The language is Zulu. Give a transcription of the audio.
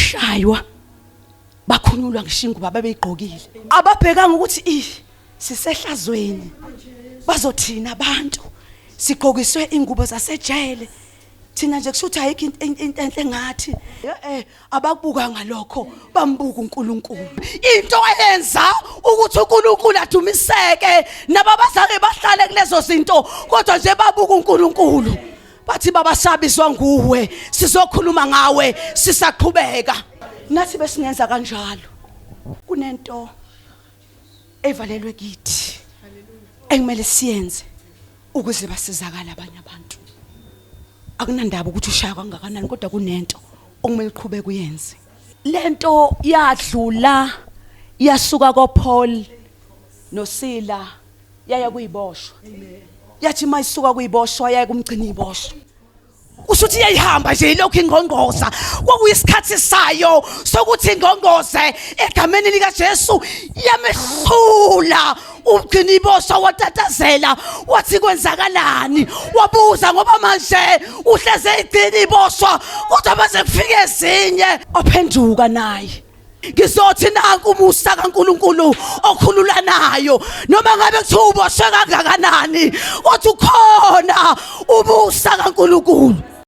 Bashaywa, bakhunulwa ngisho ingubo ababeyigqokile. Ababhekanga ukuthi i sisehlazweni, bazothina abantu sigqokiswe ingubo zasejele, thina nje kusho ukuthi ayikho into enhle ngathi. Abakubukanga lokho, bambuka uNkulunkulu. Into eyenza ukuthi uNkulunkulu adumiseke, nababazange bahlale kulezo zinto, kodwa nje babuka uNkulunkulu, bathi, "Baba, sabizwa nguwe, sizokhuluma ngawe sisaqhubeka." Nathi besingenza kanjalo. Kunento evalelwe kithi ekumele siyenze ukuze basizakala abanye abantu. Akunandaba ukuthi ushaya kangakanani, kodwa kunento okumele uqhubeke uyenze. Lento yadlula, yasuka koPaul noSila, yaya kuyiboshwa. Yathi mayisuka kuyiboshwa, yaya kumgcina iboshwa. Kusho ukuthi iyayihamba nje ilokhu ingqongqoza. Kwakuyisikhathi sayo sokuthi ingqongqoze egameni likaJesu. Yamehlula ugcina iboshwa, watatazela, wathi, "Kwenzakalani?" Wabuza, ngoba manje uhleze igcina iboshwa, kodwa baze kufike ezinye. Waphenduka naye. Ngizothi nanku umusa kaNkuluNkulu okhululanayo. Noma ngabe kuthiwa uboshwe kangakanani, kodwa ukhona umusa kaNkuluNkulu.